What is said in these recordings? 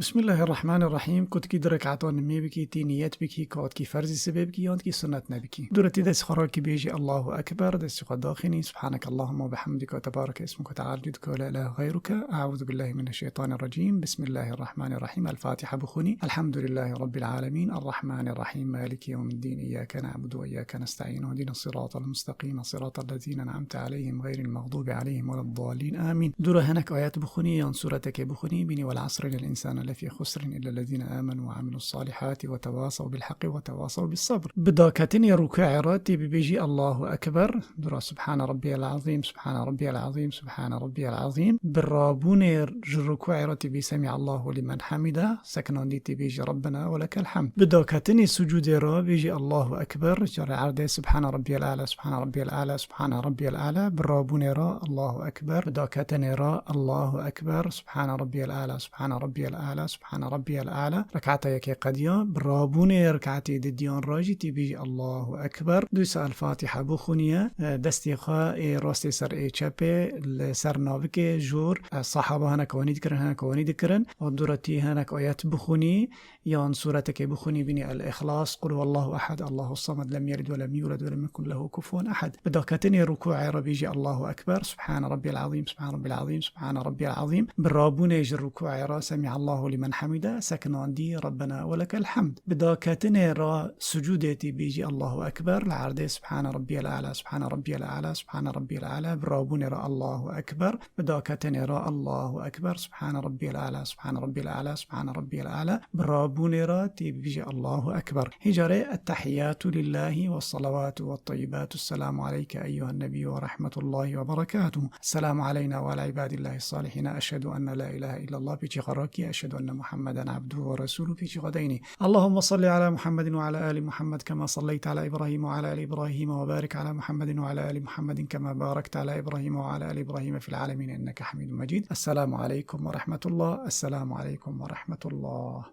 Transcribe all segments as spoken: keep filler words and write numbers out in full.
Bismillahirrahmanirrahim. Kutkî du rekatan nimê bikî, tî niyet bikî, katkî ferzî sibê bikî, yan kî sunnet nebikî. Dûretî destî xwe rakî bêjî Allahu Ekber, destî xwe daxînî, Subhanakallahumma ve bihamdika, tebareke ismuka, teala cedduka, la ilahe gayruka, euzu billahi mineşşeytanirracim, Bismillahirrahmanirrahim, El Fatiha bixwînî, Elhamdülillahi Rabbil alemin, Errahmanirrahim, Maliki yevmiddin, İyyake na'budu ve iyyake nesta'in, Ihdinas siratal mustaqim, siratal lezine en'amte aleyhim, gayril mağdubi aleyhim veleddallin, amin. Dûra hinek ayet bixwînî yan sûretekê bixwînî, bînî, Vel asri innel insane lefî xusrin illa lezine amenu ve amilus salihati ve tevasav bil haqqi ve tevasav bis sabr. Bi daketinê rukûê re tê bibêjî Allahu Ekber, dûra Subhane Rabbiyel Azîm, Subhane Rabbiyel Azîm, Subhane Rabbiyel Azîm. Bi rabûnê ji rukûê re tê bî Semiallahu limen hamide, sekinandî tê bêjî Rabbena ve lekel hamd. Bi daketinê sucûdê re bêjî Allahu Ekber, carê erdê Subhane Rabbiyel Ala, Subhane Rabbiyel Ala, Subhane Rabbiyel Ala. Bi rabûnê re Allahu Ekber, bi daketinê re Allahu Ekber, Subhane Rabbiyel Ala, Subhane Rabbiyel Ala, Subhane Rabbiyel Ala. Rekata yekê qediya, bi rabûnê rekatê didiyan re jî tê bêjî Allahu Ekber. Dûsa El Fatiha bixwîniye, e, destê xwe ê rastê ser ê çepê li ser navikê jor, e, sahaba hinek wanî dikirin, hinek wanî dikirin. Û dûretî hinek ayet bixwînî, yan sûretekê bixwînî, bînî El Îxlas, Qul huwallahu ehed, Allahu samed, lem yelid ve lem yulad ve lem yekun lehu kufuwen ehed. Bi daketinê rukûê re bêjî Allahu Ekber, Subhane Rabbiyel Azîm, Subhane Rabbiyel Azîm, Subhane Rabbiyel Azîm. Bi rabûnê ji rukûê re Semiallahu limen hamide, sekinandî Rabbena ve lekel hamd. Bi daketinê re sucûdê tê bêjî Allahu Ekber, li erdê Subhane Rabbiyel Ala, Subhane Rabbiyel Ala, Subhane Rabbiyel Ala. Bi rabûnê re Allahu Ekber, bi daketinê re Allahu Ekber, Subhane Rabbiyel Ala, Subhane Rabbiyel Ala, Subhane Rabbiyel Ala. Bi rabûnê re tê bibêjî Allahu Ekber. Hîn carê, Ettehiyyatu lillahi ve salavatu ve tayyibatu, Selamu aleyke eyyuhen nebiyyü ve rahmetullahi ve berekatuhu. Selamu aleyna ve ala ibadillahi salihina. Eşhedü en la ilahe illallah, pêçî xwe rakî, Eşhedü enne Muhammeden abduhu ve resuluhu, pêçî xwe deynî. اللهم صل على محمد وعلى آل محمد كما صليت على إبراهيم وعلى آل إبراهيم وبارك على محمد وعلى آل محمد كما باركت على إبراهيم وعلى آل إبراهيم في العالمين إنك حميد مجيد. السلام عليكم ورحمة الله. السلام عليكم ورحمة الله.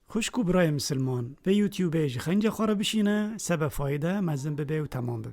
Xwişk û birayê misilman, vê YouTubeê ji xencê xwe re bişîne, sebe fayde mezin bibe û temam bibe.